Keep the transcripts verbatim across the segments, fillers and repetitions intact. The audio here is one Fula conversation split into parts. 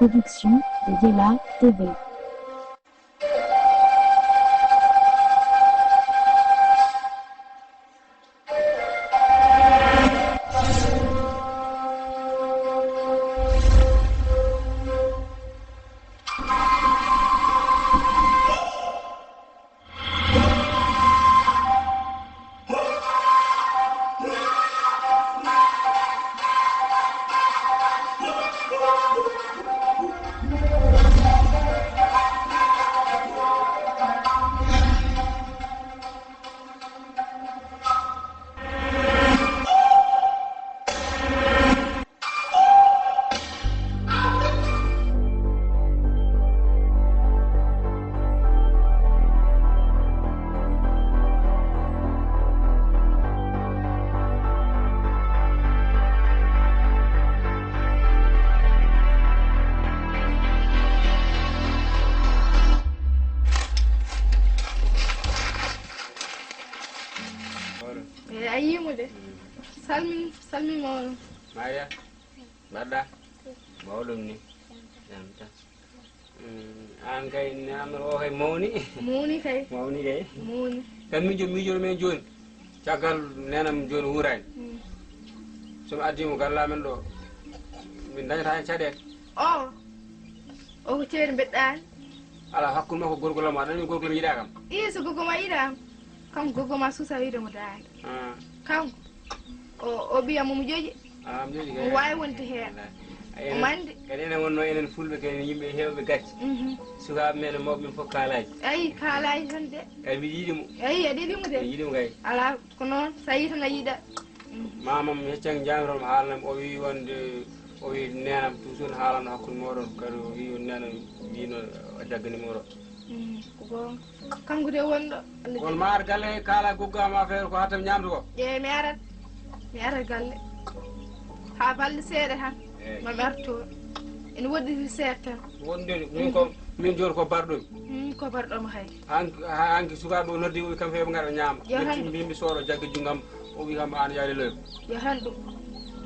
Production de Djela T V. E a yiimo de. Salmin, salmin mawɗo. Maria, mbaɗɗa? Mawɗum ni. Jam tan. Mm, aan kay, neamro o kay mawni. Mawni kay. Mawni kay. Mawni. Kam miijo, miijo men jooni. Caggal nenam jooni wuuraani. Mm. So mi addii mo galle amen ɗo, min ndañata heen caɗeele. O, o ko ceeri mbeɗɗaani. Alaa, hakkunde makko gorgol am, aɗa anndi gorgol am yiɗaa kam. Ii, so gorgol ma yiɗaa kam. Kanko gorgol ma suusa wiide mo daande. Ah. Kanko. O, o ɓiya mo mo joƴi. Ah, mi joƴi kay. O waawi wonde heen. Wallaahi. Ay, o enen, mande. Kadi enen wonno enen fulɓe kadi yimɓe heewɓe gacce. Mhm. Sukaaɓe men e mawɓe men fof kaalaaji. Ayi, kaalaaji tan de. Kay mbiɗa yiɗi mo. Ayi, aɗa yiɗi mo de. Mbiɗa yiɗi mo kay. Alaa, ko noon, so a yii tan a yiɗa. Mhm. Mamam heccan jamirom haalanam, o wi wonde, o wi nenam toujours haalano hakkunde moɗon, kadi o wi nenam mbino o jagga numéro. Mm, ko goonga. Kanko de wonɗo. Allah won jaɓi. Ma ar galle kaala goggo am affaire ko hattam ñamdu ko. Ƴee mi arat. Mi arat galle. Haa balɗe seeɗa tan. Eeyi. Ma mi arto. Ene woɗɗi seeɗa tan. Wonde min ko, min jooni ko barɗomi. Mm, ko barɗomo hay. Hanki, ha-, hanki sukaaɓe o noddi o wi kam heɓe ngara ñaama. Yo han. Min mbi-, mbi sooɗo jagge junngam. O wi kam, "Aan yaade loyo." Yo hal ɗum.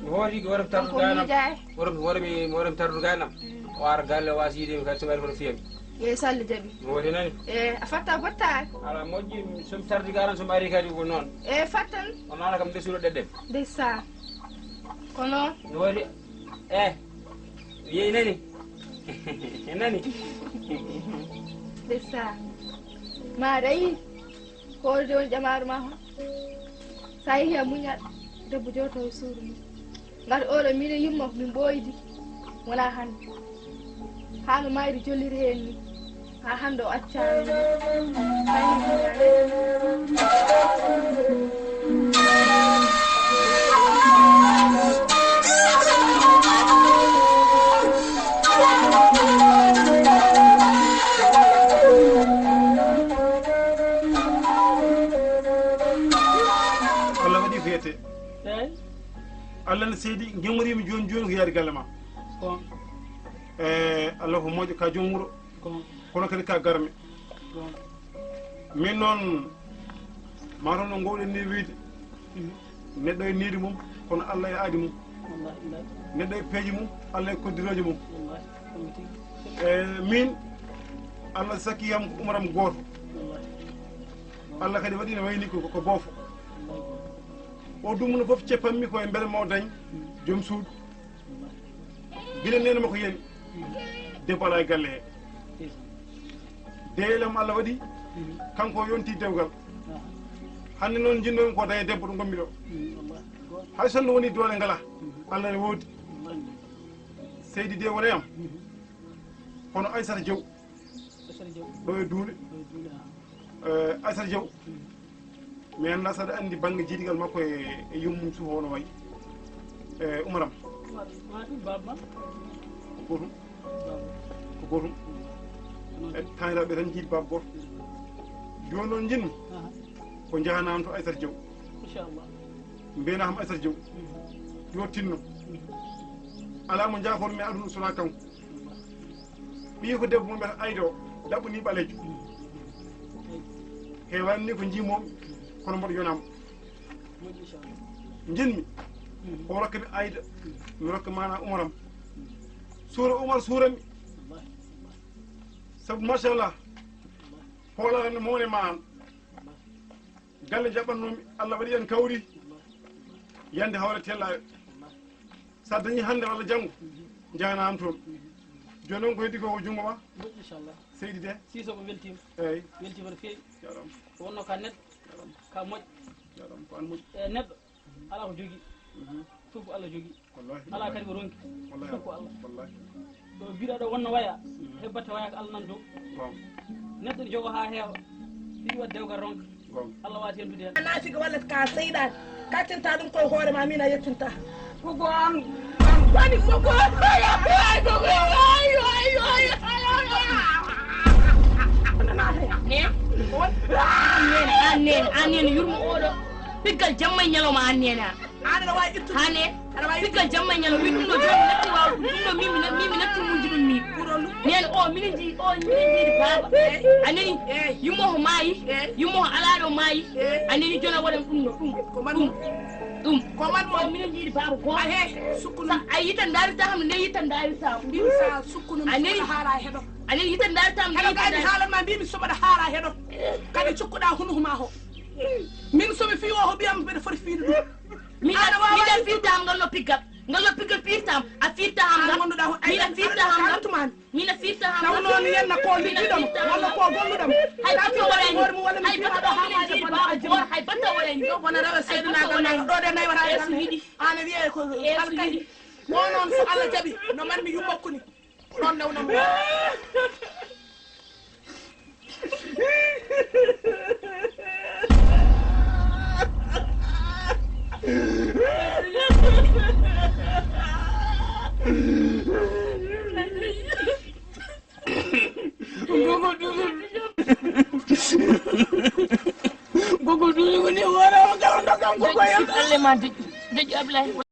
Mi hooti ko waram tardude gaynam. Kanko miijaay. Waram, waram, waram tardude gaynam. Mm. O ara galle, o wasi yiide mi kadi, so mi ari kono fiyam. Ye so Allah jaɓi. Mi hooti nani? E, a fatta bottaaki. Ala moƴƴi, so mi tardi gaynam, so mi ari kadi ko noon. E, fattan. O naala kam nde suuɗo ɗeɗɗem. Ndeysaan. Ko noon. Mi hooti, e, yeey nani? Nani? Ndeysaan. Maaɗa yii. Ko oɗo de woni ƴamaaɗo ma hon? So a yehi a muñat, debbo jooto e suudu mum. Ngati oɗo miin e yumma min ɓooydi, wonaa hannde. Haa no mayri jolliri heen ni, haa hannde o accaani. Haa hannde o accaani. Allah waɗi ko yette. Eey. Allah ne seedi, gemoriimi jooni jooni ko yaade galle ma. Ko. E, Allah ko moƴƴo, ka joom wuro. Ko. Kono kadi ka garme. Ko. Min noon, mataw no ngoowɗen ni wiide. Mhm. Neɗɗo e needi mum, kono Allah e aadi mum. Wallaahi, wallaahi. Neɗɗo e peeje mum, Allah e koddirooje mum. Wallaahi, ɗum tigi. E, min, Allah sakki yam ko umaram gooto. Wallaahi. Allah kadi waɗi no wayni ko, ko boofo. Wallaahi. O dumunna fof ceppammi ko e mbele mo dañ joom suudu. Gila nene makko yani, debbo alaa e galle he. Deelam Allah waɗi, kanko o yonti dewgal. Hannde noon njinnoo ko dañe debbo ɗo ngonmi ɗo. Hay so no woni doole ngala, Allah ne woodi. Seydi de wona yam, kono Aysata Jaw. Aysata Jaw. Ɗo e Duule. Ɗo e Duule, ah. Eh, Aysata Jaw. Mi anndaa saɗa anndi bannge jiidigal makko e, e yummum suufa hono wayi. E Umaram. Umar, ma ɗum baaba ma? Ko gootum. Baaba. Ko gootum. Noon. E taaniraaɓe tan jiidi baaba gooto. Jooni noon njiɗmi. Aha. Ko njahanaa am to Aysata Jaw. Inchallah. Mbiyana kam Aysata Jaw. Mhm. Yo tinno. Mhm. Alaa mo njaafoor mi aduna sonaa kanko. Ɓiyi ko debbo mum mbiyata Ayda o, daɓɓo ni ɓaleejo. Heewani ni ko njiimomi, kono mboɗo yonama. Njiɗmi, o rokka mi Ayda, mi rokka mana Umaram. Suura Umar suurami. Sabu machallah, hoolare no mawne ma an. Galle jaɓɓannoomi, Allah waɗi en kawri. Yande hawre tellaaɓe. So a dañii hannde walla janngo, njahanaa am toon. Jooni noon ko heddi ko ko junngo ma. Moƴƴi, inchallah. Seydi Deh. Sisoko weltiima. Eeyi. Weltiima no feewi. Jaaraama. Ko wonno ka neɗɗo. Jaaraama. Ka moƴƴo. Jaaraama. Ko an moƴƴi. E neɗɗo, alaa ko jogii. Mhm. Fof ko Allah jogii. Wallaahi. Alaa kadi ko ronki. Wallaahi. Fof ko Allah. Wallaahi. Ɗo mbiɗa ɗo wonno waya. Mhm. Heɓ batte waya ko Allah nan dow. Goonga. Neɗɗo ne jogo haa heewa. Hiɗi waɗi dewgal ronka. Goonga. Allah waati henndude heen. Naafika walla ka seyɗaani. Ka tinta ɗum koye hoore ma, min a yettinta. Ko goonga. Woni ko goonga. Ay, ko goonga. Ay, ay, ay, ay, ay, ay. Ne? An nene, an nene, an nene, yurmo oɗo. Piggal jamma e ñalawma an nene. An aɗa waawi ittude. Hane. Aɗa waawi ittude. Piggal jamma e ñalawma. Wi ɗum ɗo jooni mi natti waawde. Ɗum ɗo min, min, min mi natti wujji ɗum mi. Ɓuron ɗum. Nene o, minen ji, o, minen jiidi baaba. Eey. A nani? Eey. Yummo o maayi. Eey. Yummo o alaaɗo maayi. Eey. A nani jona waɗan ɗum ɗo, ɗum. Ko man ɗum. Ɗum. Ko man o, minen jiidi baaba ko. A he, sukkundu. Sa, a yitan ndaari ta ham, ne yitan ndaari ta. Mbimi sa sukkundu mi. A nani? Haara heɗo. A nani yitan ndaari ta ham, ne yitan ndaari. Haalan ma mbimi soɓaɗa haara heɗo. Kadi cukkuɗa hunuko ma ho. Min somi fi o ho ɓiyam mbeɗa foti fiide ɗum. Min a fiirtam ngal no piggal. Ngal no piggal fiirtam. A fiirtam ngal. Min a fiirtam ngal. Min a fiirtam ngal. Taw noon yenna ko liggiɗam walla ko golluɗam. Hay batta waɗani. Hay batta waɗani. Hay batta waɗani. Ɗo wona rewa seedunagal ma ɗo de naywata. Yeeso yiɗi. Ana wiye ko alkali. Wo noon so Allah jaɓi no marmi yummokkuni. Ɗon newna mo. Gogo dudu. Gogo dudu ko ni wara o gaw do kam ko ko yam. Alle ma dej. Dej Ablaye.